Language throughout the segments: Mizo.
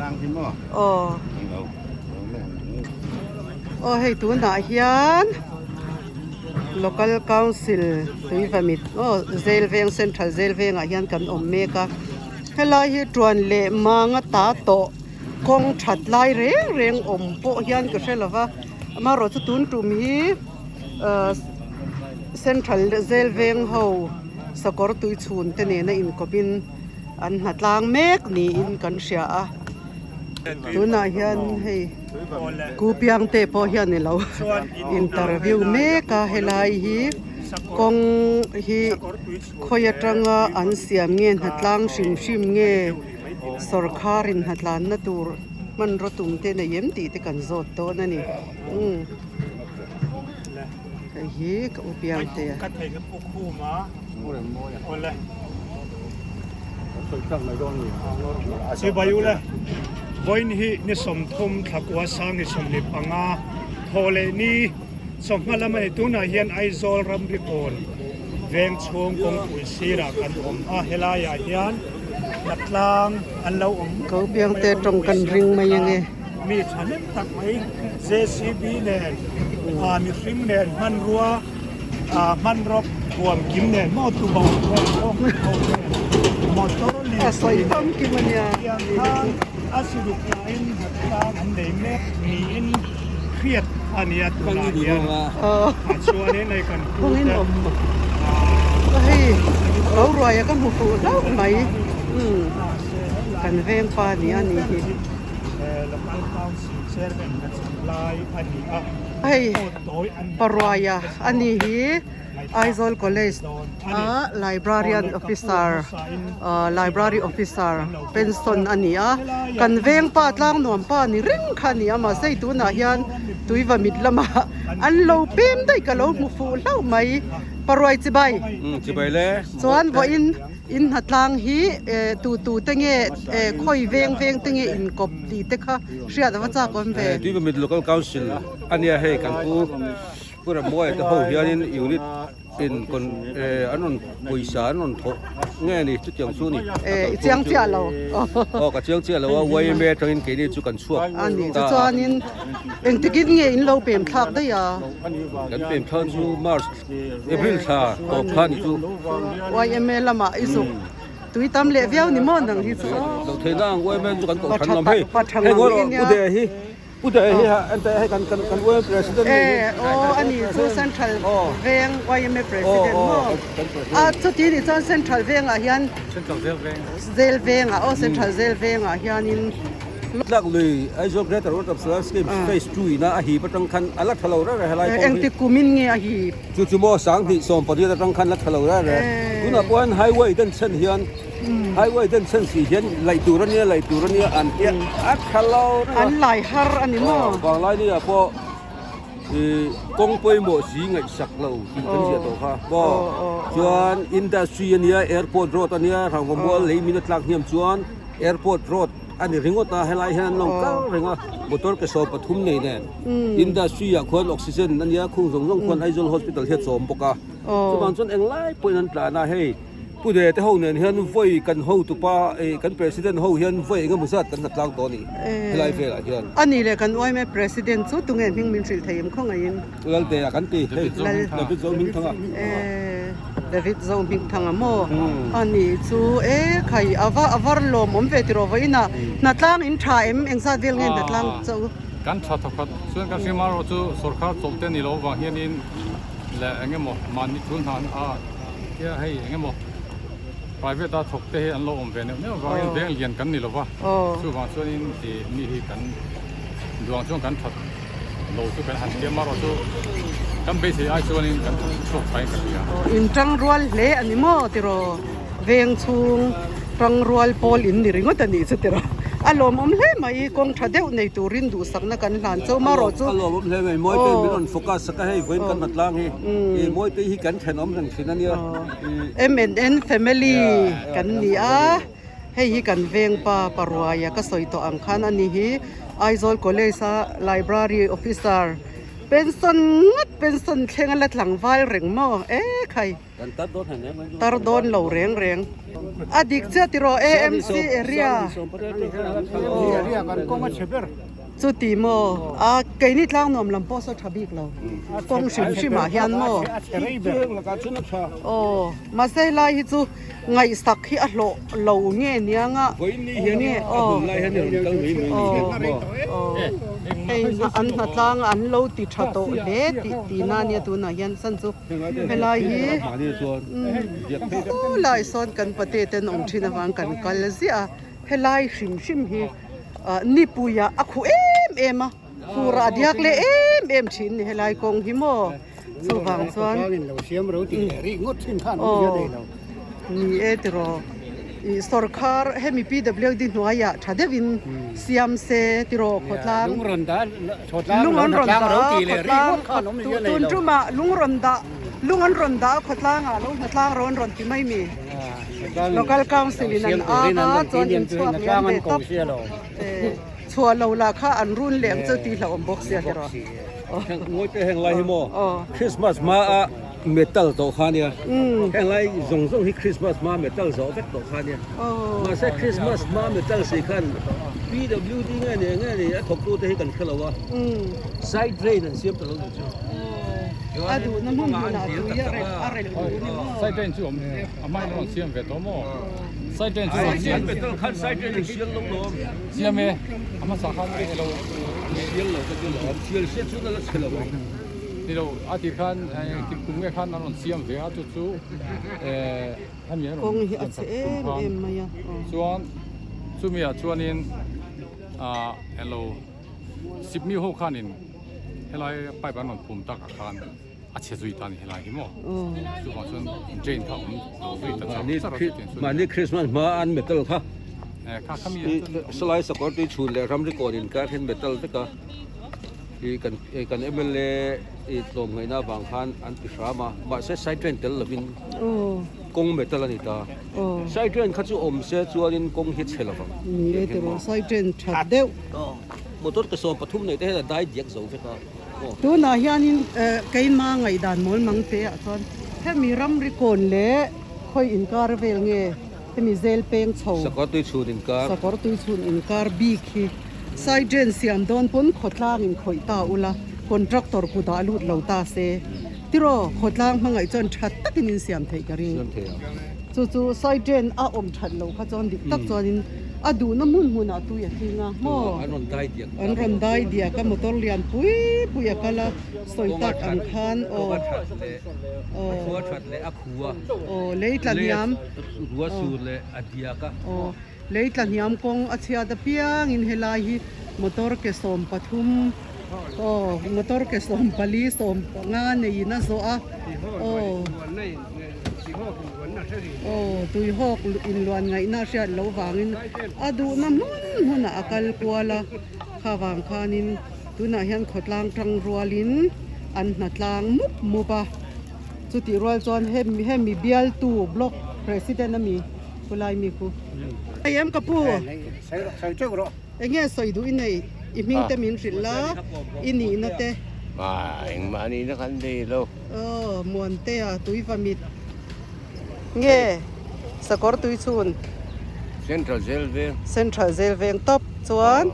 Aw. Aw hei tunah hian Local Council Tuivamit aw Zelveng Central Zelvengah hian kan awm mek a. Helai hi tuan leh manga ta tawh kawng that lai reng reng awm pawh hian ka hre lova amaherawhchu tun tum hi ahh Central Zelveng ho sakawr tui chhun te nena inkawpin an hnatlang mek niin kan hria a tunah hian hei ku piang te pawh hian i lo interview mek a helai hi kawng hi khawi atanga an siam nge hnatlang hrim hrim nge sawrkhar in hnatlanna tur hmanraw tum te nei em tih te kan zawt dawn a ni umm hei hi ka u piang te a. Chibai ule, vawiin hi ni 30 thlakua sang ni 25 thaw leh ni chawhma lam a ni. Tunah hian Aizawl ramri kawn veng chhung kawngpui sirah kan awm a, helaiah hian hnatlang an lo awm Ko piangte tawng kan ring mai ange. Mi thahnem tak mai JCB nen mihring nen hmanrua hmanraw huam kim nen maw tubo nen bawng ho nen motor A sawi fam kim a nia. Tiang khan a siruk laiin hnatlang an nei mek niin hriat a nia tunah hian a chuanin hei kan pu te Hei lo ruaia ka hmu fuh hlauh mai kan veng pa nia ni hi. Local Council Chairman a chhan lai a ni a. Hei Paruaia a ni hi Aizawl College a Librarian Officer ah Library Officer pension a ni a kan veng pa tlang nuam pa ni reng kha a ni a mahse hei tunah hian Tuivamit lamah an lo pem daih ka lo hmu fuh hlauh mai Paruai chibai chuan vawiin In hnatlang hi tu tu te nge khawi veng veng te nge inkawp tih te kha hriat a va chak awm ve. Tuivamit Local Council a nia hei kan pu Pu Rammuaia te ho hianin unit in kon an rawn pawisa an rawn thawh nge ni chutiang chu ni. I chiang chiah lo. Aw ka chiang chiah lo a yma atangin keini chu kan chhuak ta a. Ani chuchuanin engtikin nge in lo pem thlak daih a? Kan pem thlak chu March April thla tawp kha ni chu. YMA lamah i zuk tui tam leh viau ni maw nang hi chu aw. Lo thei na ang YMA chu kan koh than lam hei. Hei ngawi rawh Pu Deh hi Pu Deh hi ha ente hei kan kan kan YMA president ni hi. E aw ani chu Central Veng YMA president maw. A chuti ni chuan Central Vengah hian Central Zel Veng. Zel Vengah aw Central Zel Vengah hianin. Tlak lui Aizawl Greater Water Supply Scheme Phase 2 ina a hip atang khan a la tha lo reng reng helai pawh hi. Engti kumin nge a hip? Chu chu maw 20 18 atang khan la tha lo reng reng. Tunah pawh hian highway den chhen hian highway den chhen si hian laih tur ania laih tur ania an tia a tha lo reng a. An lai har a ni maw? Vanglai ni ah pawh ih kawng pawimawh si ngaihsak lo tih kan ziah tawh kha maw? Chuan industry ania airport road ania Rangvamual lei min a tlak hniam chuan Airport road a ni ringawt a, helai hian an lo kal reng a, motor ke 13 nei nen industry ah khuan oxygen a nia khung zawng zawng khuan Aizawl hospital hi a chawm bawk a, chuvang chuan englai pawhin an tlan a, hei Pu De te ho nen hian vawi kan hotupa eh kan president ho hian vawi engemaw zat kan la tlang tawh a ni helai velah hian. A ni leh kan yma president chu tunge hming min hrilh thei em khawngaihin? Lalte ah kan ti hei David Zohmingthanga. David Zohmingthanga maw a nih chu e khai a va a var lawm awm ve tiraw vawiin ah hnatlang in tha em engzat vel nge hnatlang chauh u. Kan tha thawkhat chuan kan hriam erawh chu sorkar chawlh te ni lo vang hianin leh eng emaw mahni thul hna a tia hei eng emaw private a thawk te hi an lo awm ve neuh neuh vangin veng lian kan ni lova chuvang chuanin tih mi hi kan duang chuan kan that Lo chu kan han siam erawh chu kan beisei ai chuanin kan chhuak thain ka hria. In tangrual hle a ni maw tiraw? Veng chhung tangrual pawl in ni ringawt a nih chu tiraw? A lawmawm hle mai, kawng tha deuh nei turin duhsakna kan hlan chauh marawh chu. A lawmawm hle mai, Mawite min rawn focus sak a hei vawiin kan hna tlang hi, i Mawite hi kan thenawm reng thin a nia. MNN family kan ni a. Hei hi kan veng pa Paruaia ka sawi tawh ang khan a ni hi Aizawl College a Library Officer Pension ngawt pension thleng a la tlangval reng maw e khai. Tar dawn lo reng reng. A dik chiah tiraw AMC area. Chuti maw a keini tlang nuam lam pawh saw tha bik lo kawng hrim hrim ah hian maw aw mahse helai hi chu ngaihsak hi a hlawh lo nge niang a nge aw aw aw hei an hnatlang an lo ti tha tawh hle tih tihna ania tunah hian chhan chu helai hi umm lai sawn kan pate ten awm thin avang kan kal ziah a helai hrim hrim hi. Nipuiah a khuh em em a, furah a diak leh em em thin ni helai kawng hi maw chuvang chuan aw ni e tiraw ih sawrkhar hemi PWD hnuaiah tha deuhin siam se tiraw khawtlang lung an rawn dah a khawtlang tun tumah lung rawn dah lung an rawn dah a khawtlangah lo hnatlang rawn rawn ti mai mi. Local Council in an ang a chuan inchhuak liam ve tawp chhuah lo lah kha an run leh ang chu tih hlauhawm bawk sia tiraw. Ngawi te heng lai hi maw Christmas hma a metal tawh kha nia heng lai zawng zawng hi Christmas hma metal zawh vek tawh kha nia mahse Christmas hma metal si khan PWD nge ni nge ni a thawktu te hi kan hre lo a side drain an siam ta lo ni chu. A duhna hmun hmunah tui a rel a rel duh ni maw? Side drain chu awm a hmain a rawn siam ve tawh maw? Side drain chu rawn siam. An metal khan side drain an sial lo lawm. Siam e, a hmasa khan e lo. Sial lo ka ti lawm, sial se chuan a la chhe lo ang. Ni lo, a tir khan engtik kum nge khan an rawn siam ve a chu chu hemi an rawn Kawng hi a chhe em em mai a. Chuan chumi ah chuanin ah elo Sipmi ho khanin helai pipe an rawn phum takah khan a chhe zui ta a ni helai hi maw chuvang chuan drain kha a awm lo zui ta char char a chutiang chuan Mahni Christmas hma an metal kha kha khami ah chuan Salai sakawr tui chhun leh ramri kawn inkar hian metal vek a i kan kan mla i tlawmngaihna avang khan an ti hram a mahse side drain tel lovin kawng metal a ni ta. Side drain kha chu awm se chuanin kawng hi chhe lovang. Ni e tiraw side drain that deuh. Motor ke 13 nei te hian a dai diak zo vek a. Tunah hianin keima ngaihdan mawl mang te ah chuan hemi ramri kawn leh khawi inkar vel nge hemi zel peng chho. Sakawr tui chhun inkar. Sakawr tui chhun inkar bik hi side drain siam dawn pawn khawtlang in khawih ta ula contractor kutah lut lo ta se. Tiraw, khawtlang hmangaih chuan tha takin in siam theih ka ring. Chu chu side drain a awm that loh kha chuan dik tak chuanin a duhna hmun hmunah tui a tling a maw? An rawn dai diak An rawn dai diak a motor lian pui pui a kal a, sawi tak ang khan aw. Kawng a that leh a thu a that leh a khu a. Aw lei tla hniam. Rua sur leh a diak a. Aw lei tla hniam kawng a chhiat apiangin helai hi motor ke 13 Aw motor ke 14 15 neiin a zawh a aw aw tuihawk inluan ngaihna a hriat loh vangin a duhna hmun hmunah a kal kual a kha vang khanin tunah hian khawtlang tang rualin an hna tlang mup mup a chutih rual chuan hemi hemi bialtu block president ami khulai mi khu hei em ka pu. Eng nge sawi duh i nei? I hming te min hrilh la, i nihna te. Ma, engmah nihna kan nei lo. Aw, Muantea tui va mit. Nge, sakawr tui chhun. Central Zel Veng. Central Zel Veng tawp chuan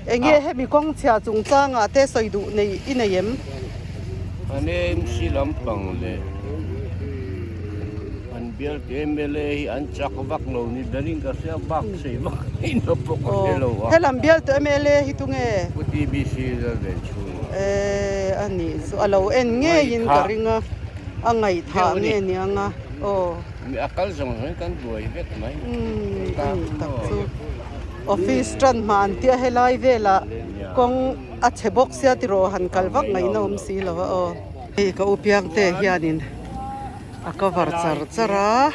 eng nge hemi kawng chhia chungchangah te sawi duh nei i nei em? An AMC lampang leh an bial mla hi an chak vak lo ni berin ka hria bak sei vak in a pawh ka hre lo a. Helam bial tu mla hi tu nge? Pu TBC Lalven chhung. Eh a nih chu a lo en ngeiin ka ring a, a ngaihthah nge niang a aw. Mi a kal zawng zawng in kan buai vek mai. Umm a nih tak chu office tan hma an tia helai velah kawng a chhe bawk sia tiraw han kal vak ngaihna awm si lo a aw. Hei ka u Piangte hianin a cover char char a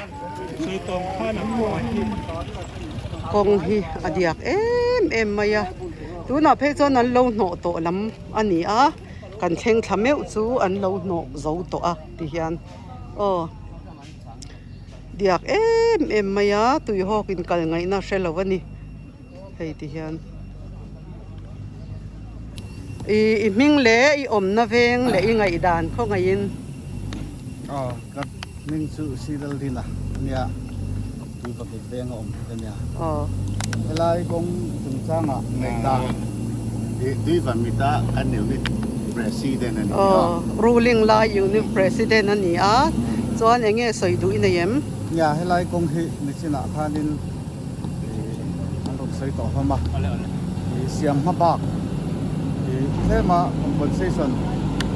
kawng hi a diak em em mai a tunah phei chuan an lo hnawh tawh lam a ni a kan thleng thla meuh chu an lo hnawh zo tawh a ti hian aw diak em em mai a tuihawk in kal ngaihna hre lo a ni hei ti hian. I i hming leh i awmna veng leh i ngaihdan khawngaihin. Aw ka hming chu Siraldina a nia, Tuivakit veng a awm hi ka nia. Aw. Helai kawng chungchangah ngaihdan. Tuivamita kan unit president a ni a. Aw, ruling lai unit president a ni a, chuan eng nge sawi duh i nei em? Nia, helai kawng hi nichinah khanin an rawn sawi tawh hlawm a, siam hma bak tlema compensation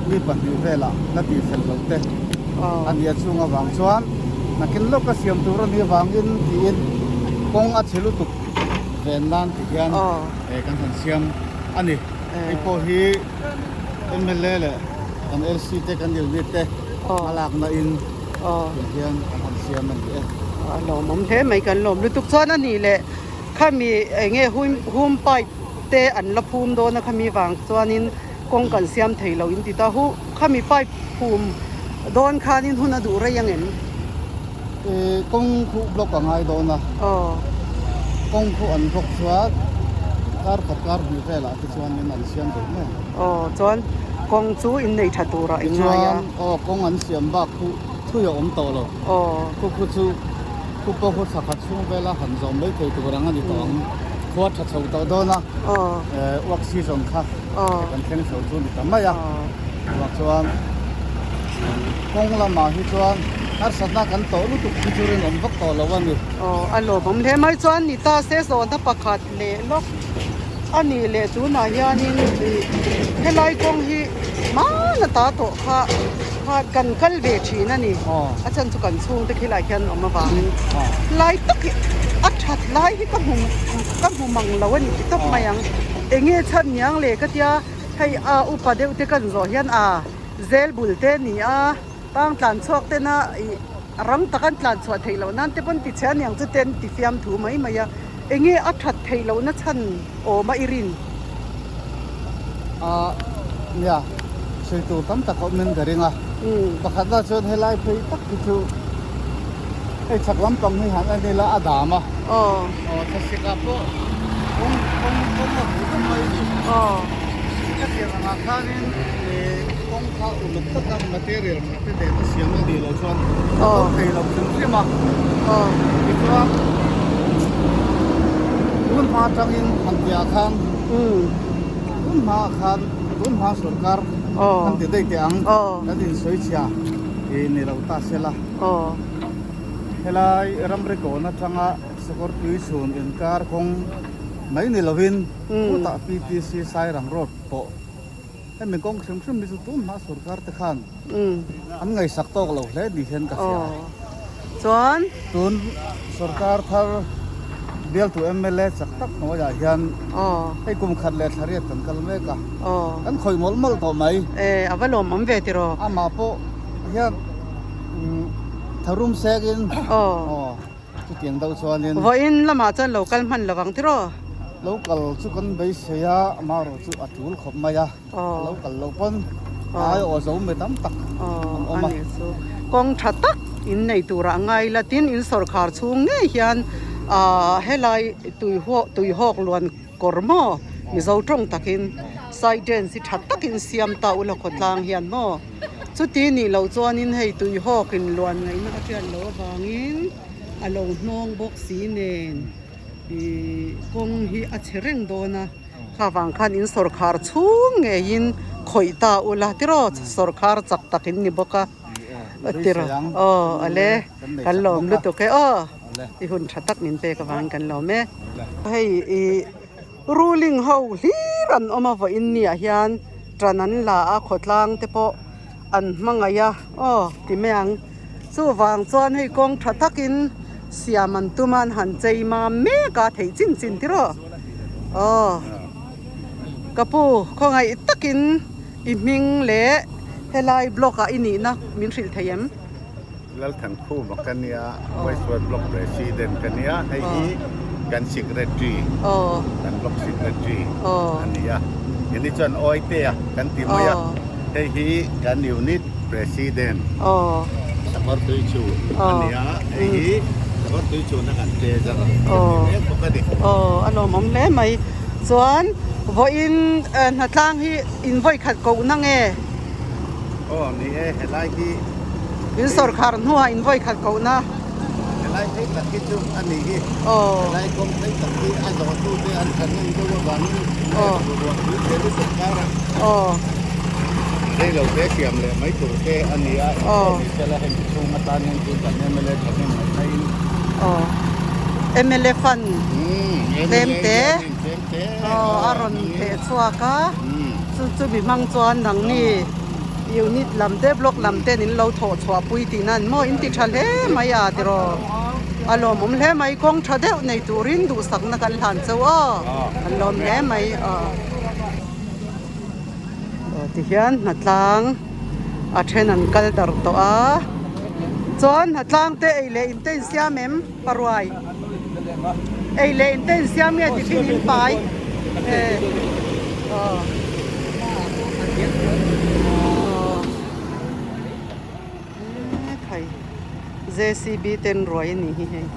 mi pahnih velah la tih fel loh te a nia chung avang chuan nakin lawka siam tur a nih avangin tiin kawng a chhe lutuk ven nan ti hian kan han siam a ni. Hei pawh hi mla leh kan LC te kan unit te a lakna in tiang hian kan han siam a ni e. A lawmawm hle mai kan lawm lutuk chuan a nih leh khami eng nge hum pipe te an la phum dawn a khami vang chuanin kawng kan siam thei lo in ti ta hu khami pipe phum dawn khanin hun a duh rei ang em? Kawng khu block a ngai dawn a, kawng khu an block chuan kar khat kar hnih velah te chuanin an siam duh mai ang. Aw chuan kawng chu innei tha turah i ngai a. Tichuan aw kawng an siam bak khu thui a awm tawh lo. Aw. Khu khu chu khu pawh khu thla khat chhung vela han zawm mai thei tur ang a ni tawh ang. Khua tha chho tawh dawn a. Aw. Work season kha kan thleng chho chu ni ta mai a. Chuvang chuan kawng lamah hi chuan harsatna kan tawh lutuk hi chu rinawm vak tawh lo a ni. Aw a lawmawm hle mai chuan ni ta se zawhna pakhat leh lawk a nih leh tunah hianin ih helai kawng hi hmana ta tawh kha kha kan kal ve thin a ni. A chhan chu kan chhungte khilai khian awm avangin lai tak hi a that lai hi ka hmu ka hmu mang lo a ni ti tawp mai ang. Enge chhan niang le ka tia. Hei a upa deuh te kan zawh hian a zel bul te a ni a, tang tlan chhuak tena ih rang tak an tlan chhuah theih loh nan te pawn ti chhe aniang chu te an ti fiam thu mai mai a, enge a that theih loh na chhan awm a i rin? A nia, sawi tur tam tak a awm in ka ring a, pakhat lah chuan helai phei tak hi chu hei chhak lampang hi han en ila a dam a, aw thlasik ah pawh kawng kawng kawng a huh vek mai a ni. Hetiang angah khanin ih kawng kha uluk taka material tha te nen a siam a nih loh chuan a kawng thei lo hrim hrim a. Tichuan tun hma atangin han tihah khan tun hmaah khan tun hma sorkar kan ti daih teh ang kan insawi chhia ih ni lo ta sela. Helai ramri kawn atanga Sakawr tui chhun inkar kawng mai ni lovin khutah PTC Sairang Road pawh hemi kawng hrim hrim hi chu tun hma sorkar te khan an ngaihsak tawk lo hle ni hian ka hria. Chuan tun sorkar thar bialtu mla chak tak hnuaiah hian hei kum khat leh thla riat kan kal mek a, kan khawih mawlh mawlh tawh mai. E a va lawmawm ve tiraw? Amah pawh hian tharum sekin aw. Chutiang deuh chuanin. Vawiin lamah chuan lo kal hman lovang tiraw? Lo kal chu kan beisei a, amaherawh chu a tul khawp mai a. Lo kal loh pawn ai aw zo mi tam tak an awm a. Kawng tha tak in nei turah a ngai la, tin in sawrkhar chhung ngei hian helai tuihawk luan kawr maw Mizo tawng takin side drain hi tha takin siam ta ula khawtlang hian maw. Chuti nih loh chuanin hei tuihawk in luan ngaihna a hriat loh avangin a lo hnawng bawk si nen ih kawng hi a chhe reng dawn a, kha vang khan in sawrkhar chhung ngeiin khawih ta ula tiraw sawrkhar chak tak in ni bawk a tiraw aw ale kan lawm lutuk e aw i hun tha tak min pek avangin kan lawm e hei ih. Ruling ho hlir an awm a vawiin niah hian tan an la a khawtlang te pawh an hmangaih a aw ti mai ang chuvang chuan hei kawng tha takin siam an tum a an han chei mam mek a theih chin chin tiraw aw ka pu khawngaih takin i hming leh helai block ah i nihna min hrilh thei em. Lalthankhuma ka nia, Westwood Block President ka nia, hei hi kan Secretary, kan Block Secretary a ni a, ini chuan Awitea kan ti mai a, hei hi kan Unit President Sakawr Tuichu a ni a, hei hi Sakawr Tuichuna kan Treasurer kan ni mek bawk a ni. Aw, a lawmawm hle mai. Chuan. Vawiin hnatlang hi in vawi khat koh na nge? Aw ni e, helai hi. In sawrkhar hnuah in vawi khat koh na. Helai phei tak hi chu a ni hi. Helai kawng phei tak hi a zawhtu te an tha hnem deuh avangin ruah tui hle lutuk karah reilo te siam leh mai tur te a ni a, engpawh ni sela hemi chhung atan hian chuan kan mla thahnem ngaihna in. Mla fund tlem te a rawn theh chhuak a, chu chumi hmang chuan nangni unit lam te block lam ten in lo thawh chhuah pui tihna an maw in ti tha hle mai a tiraw a lawmawm hle mai kawng tha deuh nei turin duhsakna kan hlan chauh aw an lawm hle mai aw tihian hnatlang a then an kal darh tawh a chuan hnatlang te ei leh in te insiam em paruai ei leh in te insiam nge tiffin in pai aw aw JCB ten ruai a ni hi hei.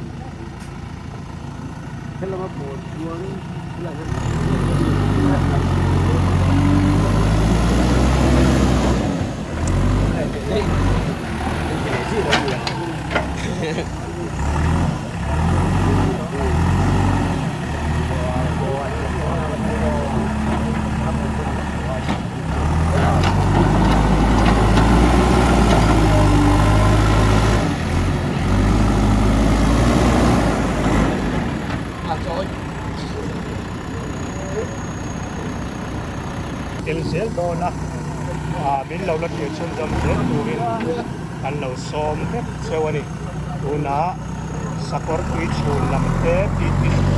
Tel zel dawn a, min lo la tir chhunzawm zel turin kan lo sawm vek cheu a ni. Tunah sakawr tui chhun lam te PT.